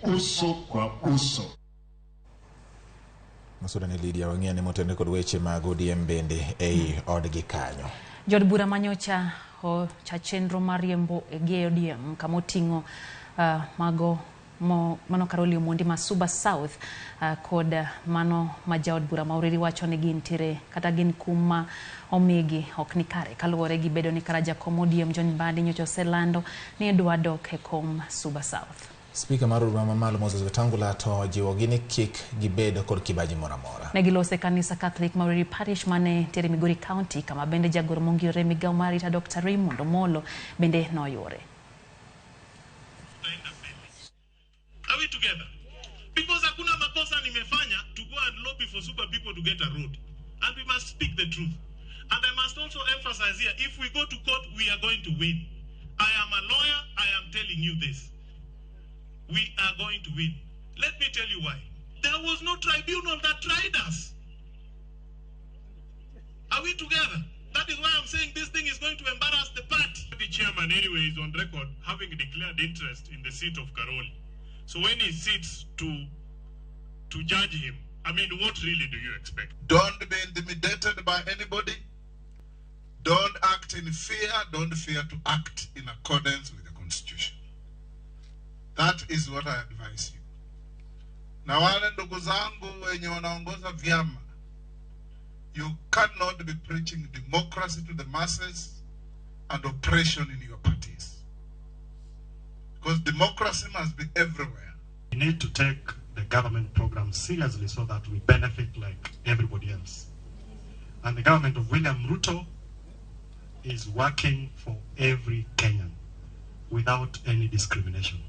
Uso kwa uso. Masuda ne Lydia wang'e ni motenore kod weche mag ODM bende ei odgi kanyo. Jood bura manyocha ocha chenro mar riembo gi ODM kama oting'o mago mano Caroli Omondi ma Suba South kod mano ma jaod bura ma Uriri wacho ni gintiere kata gin kum ma omigi ok ni kare kaluwore gi bedo ni kara jakom ODM John Mbadi nyocha oselando ni dwa dok e kom Suba South. Spika mar od bura mamalo Moses Wetangula to jiwogi ni kik gibed kod kibaji moro amora. Ne gilose kanisa Catholic ma Uriri Parish mane nitiere Migori County kama bende jagoro mongirore migawo mar arita Dr. Raymond Omolo bende noyuore. Are we together? Because hakuna makosa nimefanya to go and lobby for Suba people to get a road. And we must speak the truth. And I must also emphasize here, if we go to court, we are going to win. I am a lawyer, I am telling you this. We are going to win. Let me tell you why. There was no tribunal that tried us. Are we together? That is why I'm saying this thing is going to embarrass the party. The chairman, anyway, is on record having declared interest in the seat of Karoli. So when he sits to judge him, I mean, what really do you expect? Don't be intimidated by anybody. Don't act in fear. Don't fear to act in accordance with the Constitution. That is what I advise you. Na wale ndugu zangu wenye wanaongoza vyama, you cannot be preaching democracy to the masses and oppression in your parties. Because democracy must be everywhere. We need to take the government program seriously so that we benefit like everybody else. And the government of William Ruto is working for every Kenyan without any discrimination.